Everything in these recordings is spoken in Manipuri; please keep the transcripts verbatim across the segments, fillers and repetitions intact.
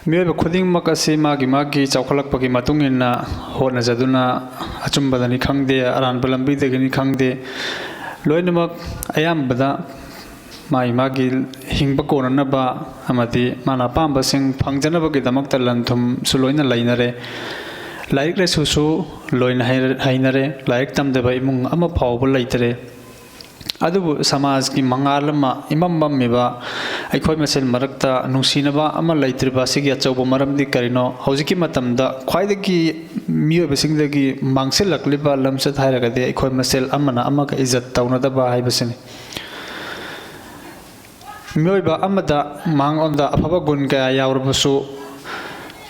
ꯃꯤꯑꯣꯏꯕ ꯈꯨꯗꯤꯡꯃꯛ ꯑꯁꯤ ꯃꯥꯒꯤ ꯃꯥꯒꯤ ꯆꯥꯎꯈꯠꯂꯛꯄꯒꯤ ꯃꯇꯨꯡ ꯏꯟꯅ ꯍꯣꯠꯅꯖꯗꯨꯅ, ꯑꯆꯨꯝꯕꯗꯅꯤ ꯈꯪꯗꯦ, ꯑꯔꯥꯟꯕ ꯂꯝꯕꯤꯗꯒꯤꯅꯤ ꯈꯪꯗꯦ, ꯂꯣꯏꯅꯃꯛ ꯑꯌꯥꯝꯕꯗ ꯃꯥꯒꯤ ꯃꯥꯒꯤ ꯍꯤꯡꯕ ꯀꯣꯟꯅꯅꯕ ꯑꯃꯗꯤ ꯃꯥꯅ ꯑꯄꯥꯝꯕꯁꯤꯡ ꯐꯪꯖꯅꯕꯒꯤꯗꯃꯛꯇ ꯂꯟ ꯊꯨꯝꯁꯨ ꯂꯣꯏꯅ ꯂꯩꯅꯔꯦ꯫ ꯂꯥꯏꯔꯤꯛ ꯂꯥꯏꯁꯨꯁꯨ ꯂꯣꯏꯅ ꯍꯩꯔ-, ꯍꯩꯅꯔꯦ꯫ ꯂꯥꯏꯔꯤꯛ ꯇꯝꯗꯕ ꯏꯃꯨꯡ ꯑꯃ ꯐꯥꯎꯕ ꯂꯩꯇꯔꯦ꯫ ꯑꯗꯨꯕꯨ ꯁꯃꯥꯖꯀꯤ ꯃꯉꯥꯜ ꯑꯃ ꯏꯃꯝ ꯃꯝꯃꯤꯕ, ꯑꯩꯈꯣꯏ ꯃꯁꯦꯜ ꯃꯔꯛꯇ ꯅꯨꯡꯁꯤꯅꯕ ꯑꯃ ꯂꯩꯇ꯭ꯔꯤꯕ ꯑꯁꯤꯒꯤ ꯑꯆꯧꯕ ꯃꯔꯝꯗꯤ ꯀꯔꯤꯅꯣ? ꯍꯧꯖꯤꯛꯀꯤ ꯃꯇꯝꯗ ꯈ꯭ꯋꯥꯏꯗꯒꯤ ꯃꯤꯑꯣꯏꯕꯁꯤꯡꯗꯒꯤ ꯃꯥꯡꯁꯤꯜꯂꯛꯂꯤꯕ ꯂꯝꯆꯠ ꯍꯥꯏꯔꯒꯗꯤ ꯑꯩꯈꯣꯏ ꯃꯁꯦꯜ ꯑꯃꯅ ꯑꯃꯒ ꯏꯖꯠ ꯇꯧꯅꯗꯕ ꯍꯥꯏꯕꯁꯤꯅꯤ꯫ ꯃꯤꯑꯣꯏꯕ ꯑꯃꯗ ꯃꯉꯣꯟꯗ ꯑꯐꯕ ꯒꯨꯟ ꯀꯌꯥ ꯌꯥꯎꯔꯕꯁꯨ,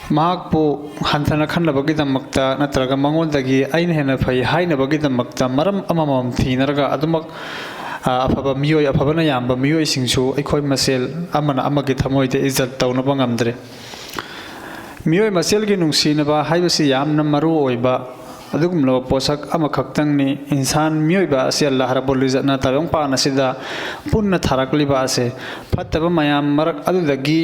ꯃꯍꯥꯛꯄꯨ ꯍꯟꯊꯅ ꯈꯟꯅꯕꯒꯤꯗꯃꯛꯇ ꯅꯠꯇ꯭ꯔꯒ ꯃꯉꯣꯟꯗꯒꯤ ꯑꯩꯅ ꯍꯦꯟꯅ ꯐꯩ ꯍꯥꯏꯅꯕꯒꯤꯗꯃꯛꯇ ꯃꯔꯝ ꯑꯃꯃꯝ ꯊꯤꯅꯔꯒ ꯑꯗꯨꯃꯛ, ꯑ, ꯑꯐꯕ ꯃꯤꯑꯣꯏ, ꯑꯐꯕꯅ ꯌꯥꯝꯕ ꯃꯤꯑꯣꯏꯁꯤꯡꯁꯨ ꯑꯩꯈꯣꯏ ꯃꯁꯦꯜ ꯑꯃꯅ ꯑꯃꯒꯤ ꯊꯃꯣꯏꯗ ꯏꯖꯠ ꯇꯧꯅꯕ ꯉꯝꯗ꯭ꯔꯦ꯫ ꯃꯤꯑꯣꯏ ꯃꯁꯦꯜꯒꯤ ꯅꯨꯡꯁꯤꯅꯕ ꯍꯥꯏꯕꯁꯤ ꯌꯥꯝꯅ ꯃꯔꯨ ꯑꯣꯏꯕ ꯑꯗꯨꯒꯨꯝꯂꯕ ꯄꯣꯠꯁꯛ ꯑꯃꯈꯛꯇꯪꯅꯤ꯫ ꯏꯟꯁꯥꯟ, ꯃꯤꯑꯣꯏꯕ ꯑꯁꯤ ꯑꯜꯂꯥꯍ ꯔꯕꯨꯜ ꯏꯖꯠꯅ ꯇꯥꯏꯕꯪꯄꯥꯟ ꯑꯁꯤꯗ ꯄꯨꯟꯅ ꯊꯥꯔꯛꯂꯤꯕ ꯑꯁꯦ, ꯐꯠꯇꯕ ꯃꯌꯥꯝ ꯃꯔꯛ ꯑꯗꯨꯗꯒꯤ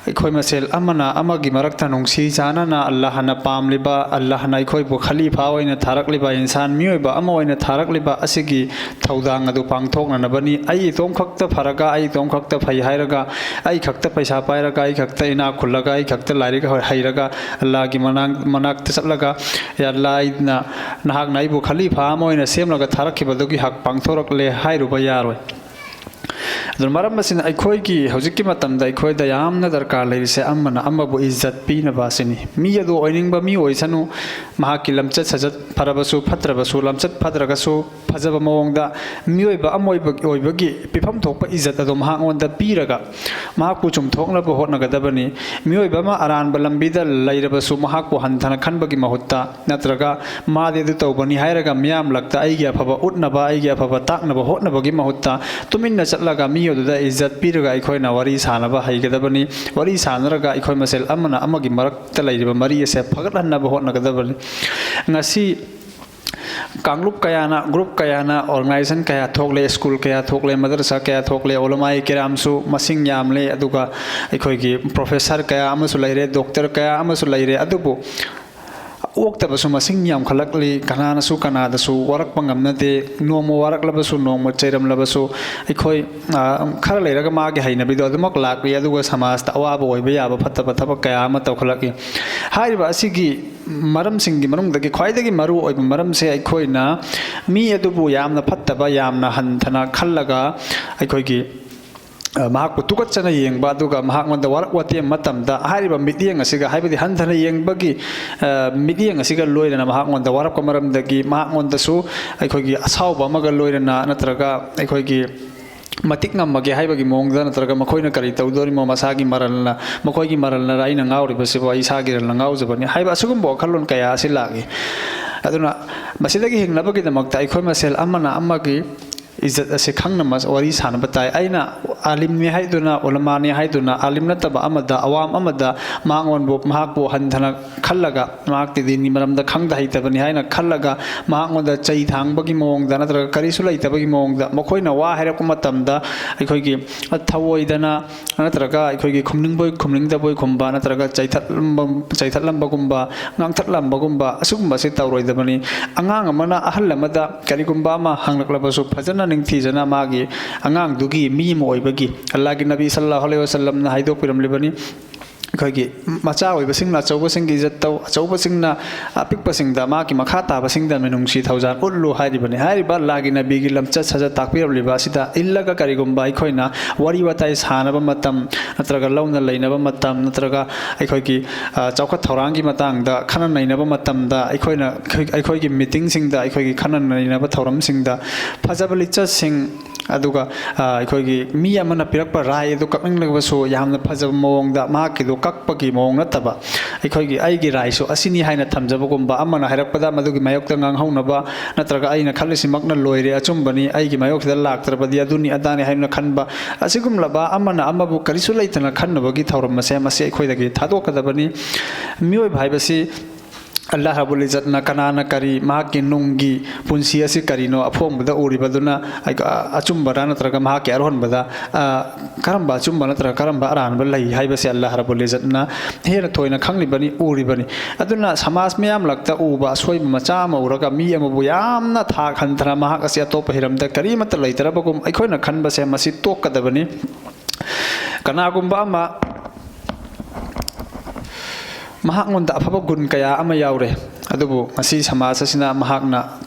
ꯑꯩꯈꯣꯏ ꯃꯁꯦꯜ ꯑꯃꯅ ꯑꯃꯒꯤ ꯃꯔꯛꯇ ꯅꯨꯡꯁꯤ ꯆꯥꯟꯅꯅ, ꯑꯜꯂꯥꯍꯅ ꯄꯥꯝꯂꯤꯕ, ꯑꯜꯂꯥꯍꯅ ꯑꯩꯈꯣꯏꯕꯨ ꯈꯂꯤꯐꯥ ꯑꯣꯏꯅ ꯊꯥꯔꯛꯂꯤꯕ, ꯏꯟꯁꯥꯟ ꯃꯤꯑꯣꯏꯕ ꯑꯃ ꯑꯣꯏꯅ ꯊꯥꯔꯛꯂꯤꯕ ꯑꯁꯤꯒꯤ ꯊꯧꯗꯥꯡ ꯑꯗꯨ ꯄꯥꯡꯊꯣꯛꯅꯅꯕꯅꯤ꯫ ꯑꯩ ꯏꯇꯣꯝ ꯈꯛꯇ ꯐꯔꯒ, ꯑꯩ ꯏꯇꯣꯝ ꯈꯛꯇ ꯐꯩ ꯍꯥꯏꯔꯒ, ꯑꯩ ꯈꯛꯇ ꯄꯩꯁꯥ ꯄꯥꯏꯔꯒ, ꯑꯩ ꯈꯛꯇ ꯏꯅꯥꯛ ꯈꯨꯜꯂꯒ, ꯑꯩ ꯈꯛꯇ ꯂꯥꯏꯔꯤꯛ ꯍꯩꯔꯒ, ꯑꯜꯂꯥꯍꯒꯤ ꯃꯅꯥꯛ-, ꯃꯅꯥꯛꯇ ꯆꯠꯂꯒ, "ꯌꯥ ꯑꯜꯂꯥꯍ, ꯑꯩꯅ ꯅꯍꯥꯛꯅ ꯑꯩꯕꯨ ꯈꯂꯤꯐꯥ ꯑꯃ ꯑꯣꯏꯅ ꯁꯦꯝꯂꯒ ꯊꯥꯔꯛꯈꯤꯕꯗꯨꯒꯤ ꯍꯛ ꯄꯥꯡꯊꯣꯔꯛꯂꯦ" ꯍꯥꯏꯔꯨꯕ ꯌꯥꯔꯣꯏ꯫ ꯑꯗꯨꯅ ꯃꯔꯝ ꯑꯁꯤꯅ ꯑꯩꯈꯣꯏꯒꯤ ꯍꯧꯖꯤꯛꯀꯤ ꯃꯇꯝꯗ ꯑꯩꯈꯣꯏꯗ ꯌꯥꯝꯅ ꯗꯔꯀꯥꯔ ꯂꯩꯔꯤꯁꯦ ꯑꯃꯅ ꯑꯃꯕꯨ ꯏꯖꯠ ꯄꯤꯅꯕ ꯑꯁꯤꯅꯤ꯫ ꯃꯤ ꯑꯗꯨ ꯑꯣꯏꯅꯤꯡꯕ ꯃꯤ ꯑꯣꯏꯁꯅꯨ, ꯃꯍꯥꯛꯀꯤ ꯂꯝꯆꯠ ꯁꯥꯖꯠ ꯐꯔꯕꯁꯨ ꯐꯠꯇ꯭ꯔꯕꯁꯨ, ꯂꯝꯆꯠ ꯐꯠꯇ꯭ꯔꯒꯁꯨ ꯐꯖꯕ ꯃꯑꯣꯡꯗ ꯃꯤꯑꯣꯏꯕ ꯑꯃ ꯑꯣꯏꯕ-, ꯑꯣꯏꯕꯒꯤ ꯄꯤꯐꯝ ꯊꯣꯛꯄ ꯏꯖꯠ ꯑꯗꯨ ꯃꯍꯥꯛꯉꯣꯟꯗ ꯄꯤꯔꯒ ꯃꯍꯥꯛꯄꯨ ꯆꯨꯝꯊꯣꯛꯅꯕ ꯍꯣꯠꯅꯒꯗꯕꯅꯤ꯫ ꯃꯤꯑꯣꯏꯕ ꯑꯃ ꯑꯔꯥꯟꯕ ꯂꯝꯕꯤꯗ ꯂꯩꯔꯕꯁꯨ ꯃꯍꯥꯛꯄꯨ ꯍꯟꯊꯅ ꯈꯟꯕꯒꯤ ꯃꯍꯨꯠꯇ, ꯅꯠꯇ꯭ꯔꯒ ꯃꯥꯗꯤ ꯑꯗꯨ ꯇꯧꯕꯅꯤ ꯍꯥꯏꯔꯒ ꯃꯤꯌꯥꯝꯂꯛꯇ ꯑꯩꯒꯤ ꯑꯐꯕ ꯎꯠꯅꯕ, ꯑꯩꯒꯤ ꯑꯐꯕ ꯇꯥꯛꯅꯕ ꯍꯣꯠꯅꯕꯒꯤ ꯃꯍꯨꯠꯇ, ꯇꯨꯃꯤꯟꯅ ꯆꯠꯂꯒ ꯃꯤ ꯑꯗꯨꯗ ꯏꯖꯠ ꯄꯤꯔꯒ ꯑꯩꯈꯣꯏꯅ ꯋꯥꯔꯤ ꯁꯥꯅꯕ ꯍꯩꯒꯗꯕꯅꯤ꯫ ꯋꯥꯔꯤ ꯁꯥꯅꯔꯒ ꯑꯩꯈꯣꯏ ꯃꯁꯦꯜ ꯑꯃꯅ ꯑꯃꯒꯤ ꯃꯔꯛꯇ ꯂꯩꯔꯤꯕ ꯃꯔꯤ ꯑꯁꯦ ꯐꯒꯠꯍꯟꯅꯕ ꯍꯣꯠꯅꯒꯗꯕꯅꯤ꯫ ꯉꯁꯤ ꯀꯥꯡꯂꯨꯞ ꯀꯌꯥꯅ, ꯒ꯭ꯔꯨꯞ ꯀꯌꯥꯅ, ꯑꯣꯔꯒꯅꯥꯏꯖꯦꯁꯟ ꯀꯌꯥ ꯊꯣꯛꯂꯦ, ꯁ꯭ꯀꯨꯜ ꯀꯌꯥ ꯊꯣꯛꯂꯦ, ꯃꯗꯔꯁꯥ ꯀꯌꯥ ꯊꯣꯛꯂꯦ, ꯎꯂꯃꯥꯏ ꯀꯤꯔꯥꯝꯁꯨ ꯃꯁꯤꯡ ꯌꯥꯝꯂꯦ, ꯑꯗꯨꯒ ꯑꯩꯈꯣꯏꯒꯤ ꯄ꯭ꯔꯣꯐꯦꯁꯔ ꯀꯌꯥ ꯑꯃꯁꯨ ꯂꯩꯔꯦ, ꯗꯣꯛꯇꯔ ꯀꯌꯥ ꯑꯃꯁꯨ ꯂꯩꯔꯦ꯫ ꯑꯗꯨꯕꯨ ꯑꯣꯛꯇꯕꯁꯨ ꯃꯁꯤꯡ ꯌꯥꯝꯈꯠꯂꯛꯂꯤ꯫ ꯀꯅꯥꯅꯁꯨ ꯀꯅꯥꯗꯁꯨ ꯋꯥꯔꯛꯄ ꯉꯝꯅꯗꯦ꯫ ꯅꯣꯡꯃ ꯋꯥꯔꯛꯂꯕꯁꯨ, ꯅꯣꯡꯃ ꯆꯩꯔꯝꯂꯕꯁꯨ, ꯑꯩꯈꯣꯏ, ꯑ, ꯈꯔ ꯂꯩꯔꯒ ꯃꯥꯒꯤ ꯍꯩꯅꯕꯤꯗꯣ ꯑꯗꯨꯃꯛ ꯂꯥꯛꯂꯤ, ꯑꯗꯨꯒ ꯁꯃꯥꯖꯇ ꯑꯋꯥꯕ ꯑꯣꯏꯕ ꯌꯥꯕ ꯐꯠꯇꯕ ꯊꯕꯛ ꯀꯌꯥ ꯑꯃ ꯇꯧꯈꯠꯂꯛꯏ꯫ ꯍꯥꯏꯔꯤꯕ ꯑꯁꯤꯒꯤ ꯃꯔꯝꯁꯤꯡꯒꯤ ꯃꯅꯨꯡꯗꯒꯤ ꯈ꯭ꯋꯥꯏꯗꯒꯤ ꯃꯔꯨ ꯑꯣꯏꯕ ꯃꯔꯝꯁꯦ, ꯑꯩꯈꯣꯏꯅ ꯃꯤ ꯑꯗꯨꯕꯨ ꯌꯥꯝꯅ ꯐꯠꯇꯕ, ꯌꯥꯝꯅ ꯍꯟꯊꯅ ꯈꯜꯂꯒ ꯑꯩꯈꯣꯏꯒꯤ, ꯑ, ꯃꯍꯥꯛꯄꯨ ꯇꯨꯀꯠꯆꯅ ꯌꯦꯡꯕ, ꯑꯗꯨꯒ ꯃꯍꯥꯛꯉꯣꯟꯗ ꯋꯥꯔꯛ ꯋꯥꯇꯦꯝ ꯃꯇꯝꯗ, ꯍꯥꯏꯔꯤꯕ ꯃꯤꯠꯌꯦꯡ ꯑꯁꯤꯒ, ꯍꯥꯏꯕꯗꯤ ꯍꯟꯊꯅ ꯌꯦꯡꯕꯒꯤ, ꯑ, ꯃꯤꯠꯌꯦꯡ ꯑꯁꯤꯒ ꯂꯣꯏꯅꯅ ꯃꯍꯥꯛꯉꯣꯟꯗ ꯋꯥꯔꯛꯄ ꯃꯔꯝꯗꯒꯤ ꯃꯍꯥꯛꯉꯣꯟꯗꯁꯨ ꯑꯩꯈꯣꯏꯒꯤ ꯑꯁꯥꯎꯕ ꯑꯃꯒ ꯂꯣꯏꯅꯅ, ꯅꯠꯇ꯭ꯔꯒ ꯑꯩꯈꯣꯏꯒꯤ ꯃꯇꯤꯛ ꯉꯝꯃꯒꯦ ꯍꯥꯏꯕꯒꯤ ꯃꯑꯣꯡꯗ, ꯅꯠꯇ꯭ꯔꯒ ꯃꯈꯣꯏꯅ ꯀꯔꯤ ꯇꯧꯗꯣꯔꯤꯃꯣ, ꯃꯁꯥꯒꯤ ꯃꯔꯜꯅ, ꯃꯈꯣꯏꯒꯤ ꯃꯔꯜꯅꯔ ꯑꯩꯅ ꯉꯥꯎꯔꯤꯕꯁꯤꯕꯨ, ꯑꯩ ꯏꯁꯥꯒꯤ ꯏꯔꯜꯅ ꯉꯥꯎꯖꯕꯅꯤ ꯍꯥꯏꯕ ꯑꯁꯤꯒꯨꯝꯕ ꯋꯥꯈꯜꯂꯣꯟ ꯀꯌꯥ ꯑꯁꯤ ꯂꯥꯛꯏ꯫ ꯑꯗꯨꯅ ꯃꯁꯤꯗꯒꯤ ꯍꯤꯡꯅꯕꯒꯤꯗꯃꯛꯇ ꯑꯩꯈꯣꯏ ꯃꯁꯦꯜ ꯑꯃꯅ ꯑꯃꯒꯤ ꯏꯖꯠ ꯑꯁꯤ ꯈꯪꯅ ꯃꯁ-, ꯋꯥꯔꯤ ꯁꯥꯟꯅꯕ ꯇꯥꯏ꯫ ꯑꯩꯅ ꯑꯥꯂꯤꯝꯅꯤ ꯍꯥꯏꯗꯨꯅ, ꯎꯂꯃꯥꯅꯤ ꯍꯥꯏꯗꯨꯅ, ꯑꯥꯂꯤꯝ ꯅꯠꯇꯕ ꯑꯃꯗ, ꯑꯋꯥꯝ ꯑꯃꯗ ꯃꯉꯣꯟꯕꯨ, ꯃꯍꯥꯛꯄꯨ ꯍꯟꯊꯅ ꯈꯜꯂꯒ, ꯃꯍꯥꯛꯇꯤ ꯗꯤꯟꯒꯤ ꯃꯔꯝꯗ ꯈꯪꯗ ꯍꯩꯇꯕꯅꯤ ꯍꯥꯏꯅ ꯈꯜꯂꯒ, ꯃꯍꯥꯛꯉꯣꯟꯗ ꯆꯩ ꯊꯥꯡꯕꯒꯤ ꯃꯑꯣꯡꯗ ꯅꯠꯇ꯭ꯔꯒ ꯀꯔꯤꯁꯨ ꯂꯩꯇꯕꯒꯤ ꯃꯑꯣꯡꯗ, ꯃꯈꯣꯏꯅ ꯋꯥ ꯍꯥꯏꯔꯛꯄ ꯃꯇꯝꯗ ꯑꯩꯈꯣꯏꯒꯤ ꯊꯧꯑꯣꯏꯗꯅ ꯅꯠꯇ꯭ꯔꯒ ꯑꯩꯈꯣꯏꯒꯤ ꯈꯨꯝꯅꯤꯡꯕꯣꯏ ꯈꯨꯝꯅꯤꯡꯗꯕꯣꯏ ꯈꯨꯝꯕ, ꯅꯠꯇ꯭ꯔꯒ ꯆꯩꯊꯠꯂꯝꯕ-, ꯆꯩꯊꯠꯂꯝꯕꯒꯨꯝꯕ, ꯉꯥꯡꯊꯠꯂꯝꯕꯒꯨꯝꯕ, ꯑꯁꯤꯒꯨꯝꯕꯁꯤ ꯇꯧꯔꯣꯏꯗꯕꯅꯤ꯫ ꯑꯉꯥꯡ ꯑꯃꯅ ꯑꯍꯜ ꯑꯃꯗ ꯀꯔꯤꯒꯨꯝꯕ ꯑꯃ ꯍꯪꯂꯛꯂꯕꯁꯨ, ꯐꯖꯅ ꯅꯤꯡꯊꯤꯖꯅ ꯃꯥꯒꯤ ꯑꯉꯥꯡꯗꯨꯒꯤ ꯃꯤ ꯑꯃ ꯑꯣꯏꯕꯒꯤ, ꯑꯜꯂꯥꯍꯒꯤ ꯅꯕꯤ ꯁꯜꯂꯜꯂꯥꯍꯨ ꯑꯂꯩꯍꯤ ꯋꯥꯁꯜꯂꯝꯅ ꯍꯥꯏꯗꯣꯛꯄꯤꯔꯝꯂꯤꯕꯅꯤ, ꯑꯩꯈꯣꯏꯒꯤ ꯃꯆꯥ ꯑꯣꯏꯕꯁꯤꯡꯅ ꯑꯆꯧꯕꯁꯤꯡꯒꯤ ꯏꯖꯠ ꯇꯧ, ꯑꯆꯧꯕꯁꯤꯡꯅ ꯑꯄꯤꯛꯄꯁꯤꯡꯗ, ꯃꯍꯥꯛꯀꯤ ꯃꯈꯥ ꯇꯥꯕꯁꯤꯡꯗ ꯃꯤꯅꯨꯡꯁꯤ ꯊꯧꯖꯥꯜ ꯎꯠꯂꯨ ꯍꯥꯏꯔꯤꯕꯅꯤ꯫ ꯍꯥꯏꯔꯤꯕ ꯑꯜꯂꯥꯍꯒꯤ ꯅꯕꯤꯒꯤ ꯂꯝꯆꯠ ꯁꯥꯖꯠ ꯇꯥꯛꯄꯤꯔꯝꯂꯤꯕ ꯑꯁꯤꯗ ꯏꯜꯂꯒ ꯀꯔꯤꯒꯨꯝꯕ ꯑꯩꯈꯣꯏꯅ ꯋꯥꯔꯤ ꯋꯥꯇꯥꯏ ꯁꯥꯅꯕ ꯃꯇꯝ, ꯅꯠꯇ꯭ꯔꯒ ꯂꯧꯅ ꯂꯩꯅꯕ ꯃꯇꯝ, ꯅꯠꯇ꯭ꯔꯒ ꯑꯩꯈꯣꯏꯒꯤ, ꯑ, ꯆꯥꯎꯈꯠ ꯊꯧꯔꯥꯡꯒꯤ ꯃꯇꯥꯡꯗ ꯈꯟꯅ ꯅꯩꯅꯕ ꯃꯇꯝꯗ, ꯑꯩꯈꯣꯏꯅ, ꯑꯩꯈꯣꯏ-, ꯑꯩꯈꯣꯏꯒꯤ ꯃꯤꯇꯤꯡꯁꯤꯡꯗ, ꯑꯩꯈꯣꯏꯒꯤ ꯈꯟꯅ ꯅꯩꯅꯕ ꯊꯧꯔꯝꯁꯤꯡꯗ ꯐꯖꯕ ꯂꯤꯆꯠꯁꯤꯡ, ꯑꯗꯨꯒ, ꯑ, ꯑꯩꯈꯣꯏꯒꯤ ꯃꯤ ꯑꯃꯅ ꯄꯤꯔꯛꯄ ꯔꯥꯏ ꯑꯗꯨ ꯀꯛꯅꯤꯡꯂꯒꯁꯨ ꯌꯥꯝꯅ ꯐꯖꯕ ꯃꯑꯣꯡꯗ, ꯃꯍꯥꯛꯀꯤꯗꯨ ꯀꯛꯄꯒꯤ ꯃꯑꯣꯡ ꯅꯠꯇꯕ, ꯑꯩꯈꯣꯏꯒꯤ, "ꯑꯩꯒꯤ ꯔꯥꯏꯁꯨ ꯑꯁꯤꯅꯤ" ꯍꯥꯏꯅ ꯊꯝꯖꯕꯒꯨꯝꯕ, ꯑꯃꯅ ꯍꯥꯏꯔꯛꯄꯗ ꯃꯗꯨꯒꯤ ꯃꯥꯌꯣꯛꯇ ꯉꯥꯡꯍꯧꯅꯕ, ꯅꯠꯇ꯭ꯔꯒ "ꯑꯩꯅ ꯈꯜꯂꯤꯁꯤꯃꯛꯅ ꯂꯣꯏꯔꯦ, ꯑꯆꯨꯝꯕꯅꯤ, ꯑꯩꯒꯤ ꯃꯥꯌꯣꯛꯁꯤꯗ ꯂꯥꯛꯇ꯭ꯔꯕꯗꯤ ꯑꯗꯨꯅꯤ ꯑꯗꯥꯅꯤ" ꯍꯥꯏꯅ ꯈꯟꯕ, ꯑꯁꯤꯒꯨꯝꯂꯕ ꯑꯃꯅ ꯑꯃꯕꯨ ꯀꯔꯤꯁꯨ ꯂꯩꯇꯅ ꯈꯟꯅꯕꯒꯤ ꯊꯧꯔꯝ ꯑꯁꯦ, ꯃꯁꯤ ꯑꯩꯈꯣꯏꯗꯒꯤ ꯊꯥꯗꯣꯛꯀꯗꯕꯅꯤ꯫ ꯃꯤꯑꯣꯏꯕ ꯍꯥꯏꯕꯁꯤ ꯑꯜꯂꯥꯍ ꯔꯕꯨꯜ ꯏꯖꯠꯅ ꯀꯅꯥꯅ ꯀꯔꯤ, ꯃꯍꯥꯛꯀꯤ ꯅꯨꯡꯒꯤ ꯄꯨꯟꯁꯤ ꯑꯁꯤ ꯀꯔꯤꯅꯣ ꯑꯐꯣꯡꯕꯗ ꯎꯔꯤꯕꯗꯨꯅ ꯑꯆꯨꯝꯕꯔꯥ ꯅꯠꯇ꯭ꯔꯒ ꯃꯍꯥꯛꯀꯤ ꯑꯔꯣꯟꯕꯗ, ꯑ, ꯀꯔꯝꯕ ꯑꯆꯨꯝꯕ ꯅꯠꯇ꯭ꯔꯒ ꯀꯔꯝꯕ ꯑꯔꯥꯟꯕ ꯂꯩ ꯍꯥꯏꯕꯁꯤ ꯑꯜꯂꯥꯍ ꯔꯕꯨꯜ ꯏꯖꯠꯅ ꯍꯦꯟꯅ ꯊꯣꯏꯅ ꯈꯪꯂꯤꯕꯅꯤ, ꯎꯔꯤꯕꯅꯤ꯫ ꯑꯗꯨꯅ ꯁꯃꯥꯖ ꯃꯤꯌꯥꯝꯂꯛꯇ ꯎꯕ ꯑꯁꯣꯏꯕ ꯃꯆꯥ ꯑꯃ ꯎꯔꯒ ꯃꯤ ꯑꯃꯕꯨ ꯌꯥꯝꯅ ꯊꯥꯛ ꯍꯟꯊꯅ ꯃꯍꯥꯛ ꯑꯁꯤ ꯑꯇꯣꯞꯄ ꯍꯤꯔꯝꯗ ꯀꯔꯤꯃꯠꯇ ꯂꯩꯇ꯭ꯔꯕꯒꯨꯝ ꯑꯩꯈꯣꯏꯅ ꯈꯟꯕꯁꯦ ꯃꯁꯤ ꯇꯣꯛꯀꯗꯕꯅꯤ꯫ ꯀꯅꯥꯒꯨꯝꯕ ꯑꯃ ꯃꯍꯥꯛꯉꯣꯟꯗ ꯑꯐꯕ ꯒꯨꯟ ꯀꯌꯥ ꯑꯃ ꯌꯥꯎꯔꯦ, ꯑꯗꯨꯕꯨ ꯉꯁꯤ ꯁꯃꯥꯖ ꯑꯁꯤꯅ ꯃꯍꯥꯛꯅ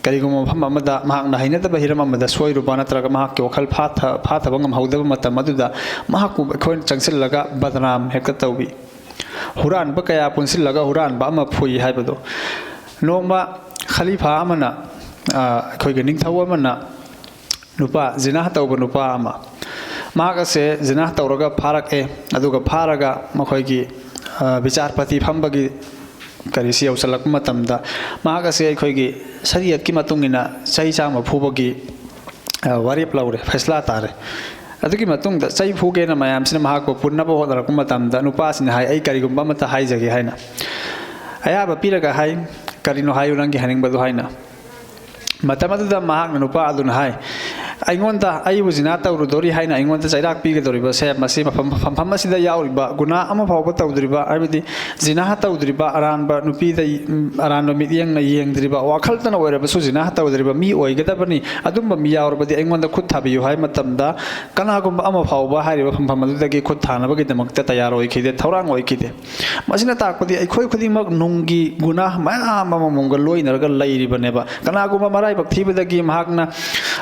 ꯀꯔꯤꯒꯨꯝꯕ ꯃꯐꯝ ꯑꯃꯗ ꯃꯍꯥꯛꯅ ꯍꯩꯅꯗꯕ ꯍꯤꯔꯝ ꯑꯃꯗ ꯁꯣꯏꯔꯨꯕ ꯅꯠꯇ꯭ꯔꯒ ꯃꯍꯥꯛꯀꯤ ꯋꯥꯈꯜ ꯐꯥꯊ-, ꯐꯥꯊꯕ ꯉꯝꯍꯧꯗꯕ ꯃꯇꯝ ꯑꯗꯨꯗ ꯃꯍꯥꯛꯄꯨ ꯑꯩꯈꯣꯏꯅ ꯆꯪꯁꯤꯜꯂꯒ ꯕꯗꯅꯥꯝ ꯍꯦꯛꯇ ꯇꯧꯏ꯫ ꯍꯨꯔꯥꯟꯕ ꯀꯌꯥ ꯄꯨꯟꯁꯤꯜꯂꯒ ꯍꯨꯔꯥꯟꯕ ꯑꯃ ꯐꯨꯏ ꯍꯥꯏꯕꯗꯣ꯫ ꯅꯣꯡꯃ ꯈꯂꯤꯐꯥ ꯑꯃꯅ, ꯑ, ꯑꯩꯈꯣꯏꯒꯤ ꯅꯤꯡꯊꯧ ꯑꯃꯅ ꯅꯨꯄꯥ, ꯖꯤꯅꯥ ꯇꯧꯕ ꯅꯨꯄꯥ ꯑꯃ, ꯃꯍꯥꯛ ꯑꯁꯦ ꯖꯤꯅꯥ ꯇꯧꯔꯒ ꯐꯥꯔꯛꯑꯦ꯫ ꯑꯗꯨꯒ ꯐꯥꯔꯒ ꯃꯈꯣꯏꯒꯤ, ꯑ, ꯕꯤꯆꯥꯔꯄꯇꯤ ꯐꯝꯕꯒꯤ ꯀꯔꯤꯁꯤ ꯌꯧꯁꯤꯜꯂꯛꯄ ꯃꯇꯝꯗ ꯃꯍꯥꯛ ꯑꯁꯦ ꯑꯩꯈꯣꯏꯒꯤ ꯁꯔꯤꯌꯠꯀꯤ ꯃꯇꯨꯡ ꯏꯟꯅ ꯆꯍꯤ ꯆꯥꯝꯃ ꯐꯨꯕꯒꯤ, ꯑ, ꯋꯥꯔꯦꯞ ꯂꯧꯔꯦ, ꯐꯩꯁꯂꯥ ꯇꯥꯔꯦ꯫ ꯑꯗꯨꯒꯤ ꯃꯇꯨꯡꯗ ꯆꯩ ꯐꯨꯒꯦꯅ ꯃꯌꯥꯝꯁꯤꯅ ꯃꯍꯥꯛꯄꯨ ꯄꯨꯟꯅꯕ ꯍꯣꯠꯅꯔꯛꯄ ꯃꯇꯝꯗ ꯅꯨꯄꯥꯁꯤꯅ ꯍꯥꯏ, "ꯑꯩ ꯀꯔꯤꯒꯨꯝꯕ ꯑꯃꯠꯇ ꯍꯥꯏꯖꯒꯦ" ꯍꯥꯏꯅ ꯑꯌꯥꯕ ꯄꯤꯔꯒ ꯍꯥꯏ, "ꯀꯔꯤꯅꯣ ꯍꯥꯏꯌꯨ ꯅꯪꯒꯤ ꯍꯥꯏꯅꯤꯡꯕꯗꯨ" ꯍꯥꯏꯅ꯫ ꯃꯇꯝ ꯑꯗꯨꯗ ꯃꯍꯥꯛꯅ, ꯅꯨꯄꯥ ꯑꯗꯨꯅ ꯍꯥꯏ, "ꯑꯩꯉꯣꯟꯗ ꯑꯩꯕꯨ ꯖꯤꯅꯥ ꯇꯧꯔꯨꯗꯣꯔꯤ ꯍꯥꯏꯅ ꯑꯩꯉꯣꯟꯗ ꯆꯩꯔꯥꯛ ꯄꯤꯒꯗꯧꯔꯤꯕꯁꯦ ꯃꯁꯤ ꯃꯐꯝ, ꯐꯝꯐꯝ ꯑꯁꯤꯗ ꯌꯥꯎꯔꯤꯕ ꯒꯨꯅꯥ ꯑꯃ ꯐꯥꯎꯕ ꯇꯧꯗ꯭ꯔꯤꯕ, ꯍꯥꯏꯕꯗꯤ ꯖꯤꯅꯥ ꯇꯧꯗ꯭ꯔꯤꯕ, ꯑꯔꯥꯟꯕ ꯅꯨꯄꯤꯗ, ꯎꯝ, ꯑꯔꯥꯟꯕ ꯃꯤꯠꯌꯦꯡꯅ ꯌꯦꯡꯗ꯭ꯔꯤꯕ, ꯋꯥꯈꯜꯇꯅ ꯑꯣꯏꯔꯕꯁꯨ ꯖꯤꯅꯥ ꯇꯧꯗ꯭ꯔꯤꯕ ꯃꯤ ꯑꯣꯏꯒꯗꯕꯅꯤ꯫ ꯑꯗꯨꯝꯕ ꯃꯤ ꯌꯥꯎꯔꯕꯗꯤ ꯑꯩꯉꯣꯟꯗ ꯈꯨꯠ ꯊꯥꯕꯤꯌꯨ" ꯍꯥꯏꯕ ꯃꯇꯝꯗ ꯀꯅꯥꯒꯨꯝꯕ ꯑꯃ ꯐꯥꯎꯕ ꯍꯥꯏꯔꯤꯕ ꯐꯝꯐꯝ ꯑꯗꯨꯗꯒꯤ ꯈꯨꯠ ꯊꯥꯅꯕꯒꯤꯗꯃꯛꯇ ꯇꯌꯥꯔ ꯑꯣꯏꯈꯤꯗꯦ, ꯊꯧꯔꯥꯡ ꯑꯣꯏꯈꯤꯗꯦ꯫ ꯃꯁꯤꯅ ꯇꯥꯛꯄꯗꯤ ꯑꯩꯈꯣꯏ ꯈꯨꯗꯤꯡꯃꯛ ꯅꯨꯡꯒꯤ ꯒꯨꯅꯥ ꯃꯌꯥꯝ ꯑꯃꯃꯝꯒ ꯂꯣꯏꯅꯔꯒ ꯂꯩꯔꯤꯕꯅꯦꯕ꯫ ꯀꯅꯥꯒꯨꯝꯕ ꯃꯔꯥꯏꯕꯛ ꯊꯤꯕꯗꯒꯤ ꯃꯍꯥꯛꯅ,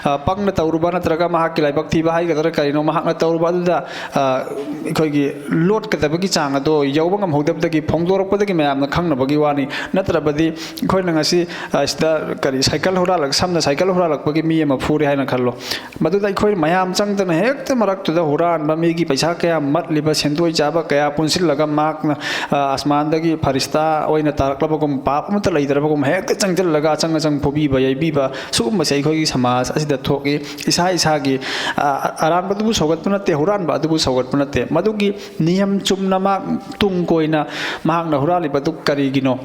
ꯑ, ꯄꯪꯅ ꯇꯧꯔꯨꯕ ꯅꯠꯇ꯭ꯔꯒ ꯃꯍꯥꯛꯀꯤ ꯂꯥꯏꯕꯛ ꯊꯤꯕ ꯍꯥꯏꯒꯗ꯭ꯔꯥ ꯀꯔꯤꯅꯣ, ꯃꯍꯥꯛꯅ ꯇꯧꯔꯨꯕ ꯑꯗꯨꯗ, ꯑ, ꯑꯩꯈꯣꯏꯒꯤ ꯂꯣꯠꯀꯗꯕꯒꯤ ꯆꯥꯡ ꯑꯗꯣ ꯌꯧꯕ ꯉꯝꯍꯧꯗꯕꯗꯒꯤ ꯐꯣꯡꯗꯣꯔꯛꯄꯗꯒꯤ ꯃꯌꯥꯝꯅ ꯈꯪꯅꯕꯒꯤ ꯋꯥꯅꯤ꯫ ꯅꯠꯇ꯭ꯔꯕꯗꯤ ꯑꯩꯈꯣꯏꯅ ꯉꯁꯤ, ꯑ, ꯁꯤꯗ ꯀꯔꯤ ꯁꯥꯏꯀꯜ ꯍꯨꯔꯥꯜꯂꯛ-, ꯁꯝꯅ ꯁꯥꯏꯀꯜ ꯍꯨꯔꯥꯜꯂꯛꯄꯒꯤ ꯃꯤ ꯑꯃ ꯐꯨꯔꯦ ꯍꯥꯏꯅ ꯈꯜꯂꯣ꯫ ꯃꯗꯨꯗ ꯑꯩꯈꯣꯏ ꯃꯌꯥꯝ ꯆꯪꯗꯅ ꯍꯦꯛꯇ ꯃꯔꯛꯇꯨꯗ ꯍꯨꯔꯥꯟꯕ, ꯃꯤꯒꯤ ꯄꯩꯁꯥ ꯀꯌꯥ ꯃꯠꯂꯤꯕ, ꯁꯦꯟꯗꯣꯏ ꯆꯥꯕ ꯀꯌꯥ ꯄꯨꯟꯁꯤꯜꯂꯒ ꯃꯍꯥꯛꯅ, ꯑ, ꯑꯁꯃꯥꯟꯗꯒꯤ ꯐꯔꯤꯁꯇꯥ ꯑꯣꯏꯅ ꯇꯥꯔꯛꯂꯕꯒꯨꯝ, ꯄꯥꯞ ꯑꯃꯠꯇ ꯂꯩꯇ꯭ꯔꯕꯒꯨꯝ ꯍꯦꯛꯇ ꯆꯪꯁꯤꯜꯂꯒ ꯑꯆꯪ ꯑꯆꯪ ꯐꯨꯕꯤꯕ, ꯌꯩꯕꯤꯕ, ꯁꯤꯒꯨꯝꯕꯁꯦ ꯑꯩꯈꯣꯏꯒꯤ ꯁꯃꯥꯖ ꯑꯁꯤꯗ ꯊꯣꯛꯏ꯫ ꯏꯁꯥ ꯏꯁꯥꯒꯤ, ꯑ, ꯑꯔꯥꯟꯕꯗꯨꯕꯨ ꯁꯧꯒꯠꯄ ꯅꯠꯇꯦ, ꯍꯨꯔꯥꯟꯕ ꯑꯗꯨꯕꯨ ꯁꯧꯒꯠꯄ ꯅꯠꯇꯦ꯫ ꯃꯗꯨꯒꯤ ꯅꯤꯌꯝ ꯆꯨꯝꯅ ꯃꯍꯥꯛ ꯇꯨꯡ ꯀꯣꯏꯅ ꯃꯍꯥꯛꯅ ꯍꯨꯔꯥꯜꯂꯤꯕꯗꯨ ꯀꯔꯤꯒꯤꯅꯣ?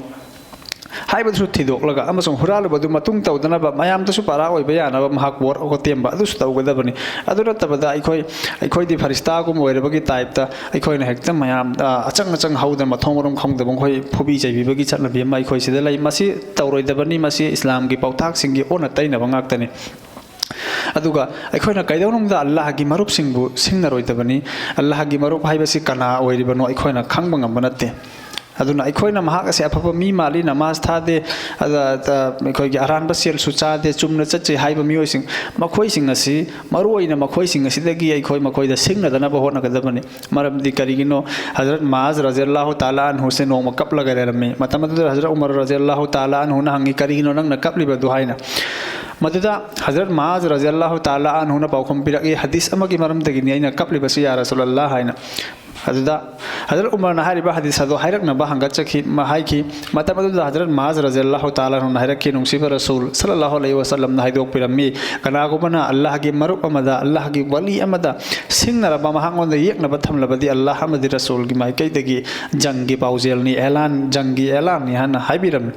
ꯍꯥꯏꯕꯗꯨꯁꯨ ꯊꯤꯗꯣꯛꯂꯒ ꯑꯃꯁꯨꯡ ꯍꯨꯔꯥꯜꯂꯨꯕꯗꯨ ꯃꯇꯨꯡ ꯇꯧꯗꯅꯕ, ꯃꯌꯥꯝꯗꯁꯨ ꯄꯥꯔꯥ ꯑꯣꯏꯕ ꯌꯥꯅꯕ ꯃꯍꯥꯛ ꯋꯥꯔꯛ ꯇꯦꯝꯕ ꯑꯗꯨꯁꯨ ꯇꯧꯒꯗꯕꯅꯤ꯫ ꯑꯗꯨ ꯅꯠꯇꯕꯗ ꯑꯩꯈꯣꯏ, ꯑꯩꯈꯣꯏꯗꯤ ꯐꯔꯤꯁꯇꯥꯒꯨꯝ ꯑꯣꯏꯔꯕꯒꯤ ꯇꯥꯏꯞꯇ ꯑꯩꯈꯣꯏꯅ ꯍꯦꯛꯇ ꯃꯌꯥꯝ, ꯑ, ꯑꯆꯪ ꯑꯆꯪ ꯍꯧꯗꯅ ꯃꯊꯣꯡ ꯃꯔꯝ ꯈꯪꯗꯕ ꯃꯈꯣꯏ ꯐꯨꯕꯤ ꯆꯩꯕꯤꯕꯒꯤ ꯆꯠꯅꯕꯤ ꯑꯃ ꯑꯩꯈꯣꯏ ꯁꯤꯗ ꯂꯩ꯫ ꯃꯁꯤ ꯇꯧꯔꯣꯏꯗꯕꯅꯤ꯫ ꯃꯁꯤ ꯏꯁꯂꯥꯝꯒꯤ ꯄꯥꯎꯇꯥꯛꯁꯤꯡꯒꯤ ꯑꯣꯟꯅ ꯇꯩꯅꯕ ꯉꯥꯛꯇꯅꯤ꯫ ꯑꯗꯨꯒ ꯑꯩꯈꯣꯏꯅ ꯀꯩꯗꯧꯅꯨꯡꯗ ꯑꯜꯂꯥꯍꯒꯤ ꯃꯔꯨꯞꯁꯤꯡꯕꯨ ꯁꯤꯡꯅꯔꯣꯏꯗꯕꯅꯤ꯫ ꯑꯜꯂꯥꯍꯒꯤ ꯃꯔꯨꯞ ꯍꯥꯏꯕꯁꯤ ꯀꯅꯥ ꯑꯣꯏꯔꯤꯕꯅꯣ ꯑꯩꯈꯣꯏꯅ ꯈꯪꯕ ꯉꯝꯕ ꯅꯠꯇꯦ꯫ ꯑꯗꯨꯅ ꯑꯩꯈꯣꯏꯅ ꯃꯍꯥꯛ ꯑꯁꯤ ꯑꯐꯕ ꯃꯤ ꯃꯥꯜꯂꯤ, ꯅꯃꯥꯖ ꯊꯥꯗꯦ, ꯑꯗ, ꯑꯗ, ꯑꯩꯈꯣꯏꯒꯤ ꯑꯔꯥꯟꯕ ꯁꯦꯜꯁꯨ ꯆꯥꯗꯦ, ꯆꯨꯝꯅ ꯆꯠꯆꯩ ꯍꯥꯏꯕ ꯃꯤꯑꯣꯏꯁꯤꯡ, ꯃꯈꯣꯏꯁꯤꯡ ꯑꯁꯤ, ꯃꯔꯨꯑꯣꯏꯅ ꯃꯈꯣꯏꯁꯤꯡ ꯑꯁꯤꯗꯒꯤ ꯑꯩꯈꯣꯏ ꯃꯈꯣꯏꯗ ꯁꯤꯡꯅꯗꯅꯕ ꯍꯣꯠꯅꯒꯗꯕꯅꯤ꯫ ꯃꯔꯝꯗꯤ ꯀꯔꯤꯒꯤꯅꯣ? ꯍꯖꯔꯠ ꯃꯥꯖ ꯔꯖꯤꯌꯜꯂꯥꯍꯨ ꯇꯥꯂꯥ ꯑꯟꯍꯨꯁꯦ ꯅꯣꯡꯃ ꯀꯞꯂꯒ ꯂꯩꯔꯝꯃꯤ꯫ ꯃꯇꯝ ꯑꯗꯨꯗ ꯍꯖꯔꯠ ꯎꯃꯔ ꯔꯖꯤꯌꯜꯂꯥꯍꯨ ꯇꯥꯂꯥ ꯑꯟꯍꯨꯅ ꯍꯪꯉꯤ, "ꯀꯔꯤꯒꯤꯅꯣ ꯅꯪꯅ ꯀꯞꯂꯤꯕꯗꯨ?" ꯍꯥꯏꯅ꯫ ꯃꯗꯨꯗ ꯍꯖꯔꯠ ꯃꯥꯖ ꯔꯖꯤꯌꯜꯂꯥꯍꯨ ꯇꯥꯂꯥ ꯑꯟꯍꯨꯅ ꯄꯥꯎꯈꯨꯝ ꯄꯤꯔꯛꯏ, "ꯍꯗꯤꯁ ꯑꯃꯒꯤ ꯃꯔꯝꯗꯒꯤꯅꯤ ꯑꯩꯅ ꯀꯞꯂꯤꯕꯁꯤ, ꯌꯥ ꯔꯁꯨꯂꯜꯂꯥꯍ" ꯍꯥꯏꯅ꯫ ꯑꯗꯨꯗ ꯍꯖꯔꯠ ꯎꯃꯔꯅ ꯍꯥꯏꯔꯤꯕ ꯍꯗꯤꯁ ꯑꯗꯨ ꯍꯥꯏꯔꯛꯅꯕ ꯍꯪꯒꯠꯆꯈꯤ꯫ ꯃꯥ ꯍꯥꯏꯈꯤ, ꯃꯇꯝ ꯑꯗꯨꯗ ꯍꯖꯔꯠ ꯃꯥꯖ ꯔꯖꯤꯌꯜꯂꯥꯍꯨ ꯇꯥꯂꯥ ꯑꯟꯍꯨꯅ ꯍꯥꯏꯔꯛꯈꯤ, ꯅꯨꯡꯁꯤꯕ ꯔꯁꯨꯜ ꯁꯜꯂꯜꯂꯥꯍꯨ ꯑꯂꯩꯍꯤ ꯋꯁꯜꯂꯝꯅ ꯍꯥꯏꯗꯣꯛꯄꯤꯔꯝꯃꯤ, "ꯀꯅꯥꯒꯨꯝꯕꯅ ꯑꯜꯂꯥꯍꯒꯤ ꯃꯔꯨꯞ ꯑꯃꯗ, ꯑꯜꯂꯥꯍꯒꯤ ꯋꯂꯤ ꯑꯃꯗ ꯁꯤꯡꯅꯔꯕ, ꯃꯍꯥꯛꯉꯣꯟꯗ ꯌꯦꯛꯅꯕ ꯊꯝꯂꯕꯗꯤ ꯑꯜꯂꯥꯍ ꯑꯃꯗꯤ ꯔꯁꯨꯜꯒꯤ ꯃꯥꯏꯀꯩꯗꯒꯤ ꯖꯪꯒꯤ ꯄꯥꯎꯖꯦꯜꯅꯤ, ꯑꯦꯂꯥꯟ, ꯖꯪꯒꯤ ꯑꯦꯂꯥꯟꯅꯤ" ꯍꯥꯏꯅ ꯍꯥꯏꯕꯤꯔꯝꯃꯤ꯫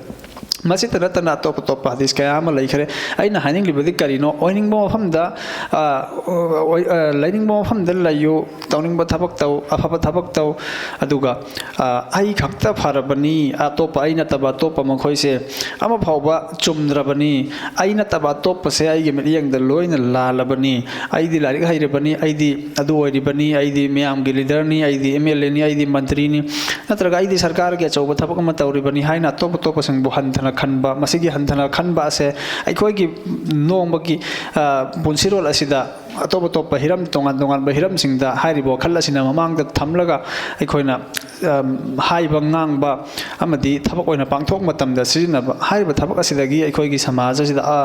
ꯃꯁꯤꯇ ꯅꯠꯇꯅ ꯑꯇꯣꯞ ꯑꯇꯣꯞꯄ ꯍꯗꯤꯁ ꯀꯌꯥ ꯑꯃ ꯂꯩꯈ꯭ꯔꯦ꯫ ꯑꯩꯅ ꯍꯥꯏꯅꯤꯡꯂꯤꯕꯗꯤ ꯀꯔꯤꯅꯣ? ꯑꯣꯏꯅꯤꯡꯕ ꯃꯐꯝꯗ, ꯑ, ꯑꯣꯏ-, ꯑ, ꯂꯩꯅꯤꯡꯕ ꯃꯐꯝꯗ ꯂꯩꯌꯨ, ꯇꯧꯅꯤꯡꯕ ꯊꯕꯛ ꯇꯧ, ꯑꯐꯕ ꯊꯕꯛ ꯇꯧ, ꯑꯗꯨꯒ, ꯑ, "ꯑꯩ ꯈꯛꯇ ꯐꯔꯕꯅꯤ, ꯑꯇꯣꯞꯄ, ꯑꯩ ꯅꯠꯇꯕ ꯑꯇꯣꯞꯄ ꯃꯈꯣꯏꯁꯦ ꯑꯃꯐꯥꯎꯕ ꯆꯨꯝꯗ꯭ꯔꯕꯅꯤ, ꯑꯩ ꯅꯠꯇꯕ ꯑꯇꯣꯞꯄꯁꯦ ꯑꯩꯒꯤ ꯃꯤꯠꯌꯦꯡꯗ ꯂꯣꯏꯅ ꯂꯥꯜꯂꯕꯅꯤ, ꯑꯩꯗꯤ ꯂꯥꯏꯔꯤꯛ ꯍꯩꯔꯕꯅꯤ, ꯑꯩꯗꯤ ꯑꯗꯨ ꯑꯣꯏꯔꯤꯕꯅꯤ, ꯑꯩꯗꯤ ꯃꯤꯌꯥꯝꯒꯤ ꯂꯤꯗꯔꯅꯤ, ꯑꯩꯗꯤ ꯑꯦꯝ ꯑꯦꯜ ꯑꯦꯅꯤ, ꯑꯩꯗꯤ ꯃꯟꯇ꯭ꯔꯤꯅꯤ, ꯅꯠꯇ꯭ꯔꯒ ꯑꯩꯗꯤ ꯁꯔꯀꯥꯔꯒꯤ ꯑꯆꯧꯕ ꯊꯕꯛ ꯑꯃ ꯇꯧꯔꯤꯕꯅꯤ" ꯍꯥꯏꯅ ꯑꯇꯣꯞ ꯑꯇꯣꯞꯄꯁꯤꯡꯕꯨ ꯍꯟꯊꯅ ꯈꯟꯕ, ꯃꯁꯤꯒꯤ ꯍꯟꯊꯅ ꯈꯟꯕ ꯑꯁꯦ ꯑꯩꯈꯣꯏꯒꯤ ꯅꯣꯡꯃꯒꯤ, ꯑ, ꯄꯨꯟꯁꯤꯔꯣꯜ ꯑꯁꯤꯗ ꯑꯇꯣꯞ ꯑꯇꯣꯞꯄ ꯍꯤꯔꯝ, ꯇꯣꯉꯥꯟ ꯇꯣꯉꯥꯟꯕ ꯍꯤꯔꯝꯁꯤꯡꯗ ꯍꯥꯏꯔꯤꯕ ꯋꯥꯈꯜ ꯑꯁꯤꯅ ꯃꯃꯥꯡꯗ ꯊꯝꯂꯒ ꯑꯩꯈꯣꯏꯅ, ꯑ, ꯍꯥꯏꯕ ꯉꯥꯡꯕ ꯑꯃꯗꯤ ꯊꯕꯛ ꯑꯣꯏꯅ ꯄꯥꯡꯊꯣꯛꯄ ꯃꯇꯝꯗ ꯁꯤꯖꯤꯟꯅꯕ꯫ ꯍꯥꯏꯔꯤꯕ ꯊꯕꯛ ꯑꯁꯤꯗꯒꯤ ꯑꯩꯈꯣꯏꯒꯤ ꯁꯃꯥꯖ ꯑꯁꯤꯗ, ꯑ,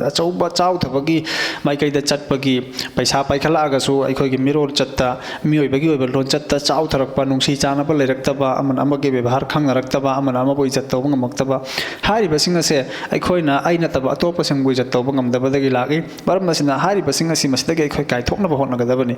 ꯑꯆꯧꯕ ꯆꯥꯎꯊꯕꯒꯤ ꯃꯥꯏꯀꯩꯗ ꯆꯠꯄꯒꯤ, ꯄꯩꯁꯥ ꯄꯥꯏꯈꯠꯂꯛꯑꯒꯁꯨ ꯑꯩꯈꯣꯏꯒꯤ ꯃꯤꯔꯣꯜ ꯆꯠꯇ, ꯃꯤꯑꯣꯏꯕꯒꯤ ꯑꯣꯏꯕ ꯂꯣꯟꯆꯠꯇ ꯆꯥꯎꯊꯔꯛꯄ, ꯅꯨꯡꯁꯤ ꯆꯥꯟꯅꯕ ꯂꯩꯔꯛꯇꯕ, ꯑꯃꯅ ꯑꯃꯒꯤ ꯕꯦꯕꯥꯔ ꯈꯪꯅꯔꯛꯇꯕ, ꯑꯃꯅ ꯑꯃꯕꯨ ꯏꯖꯠ ꯇꯧꯕ ꯉꯝꯃꯛꯇꯕ, ꯍꯥꯏꯔꯤꯕꯁꯤꯡ ꯑꯁꯦ ꯑꯩꯈꯣꯏꯅ ꯑꯩ ꯅꯠꯇꯕ ꯑꯇꯣꯞꯄꯁꯤꯡꯕꯨ ꯏꯖꯠ ꯇꯧꯕ ꯉꯝꯗꯕꯗꯒꯤ ꯂꯥꯛꯏ꯫ ꯃꯔꯝ ꯑꯁꯤꯅ ꯍꯥꯏꯔꯤꯕꯁꯤꯡ ꯑꯁꯤ ꯃꯁꯤꯗꯒꯤ ꯑꯩꯈꯣꯏ ꯀꯥꯏꯊꯣꯛꯅꯕ ꯍꯣꯠꯅꯒꯗꯕꯅꯤ꯫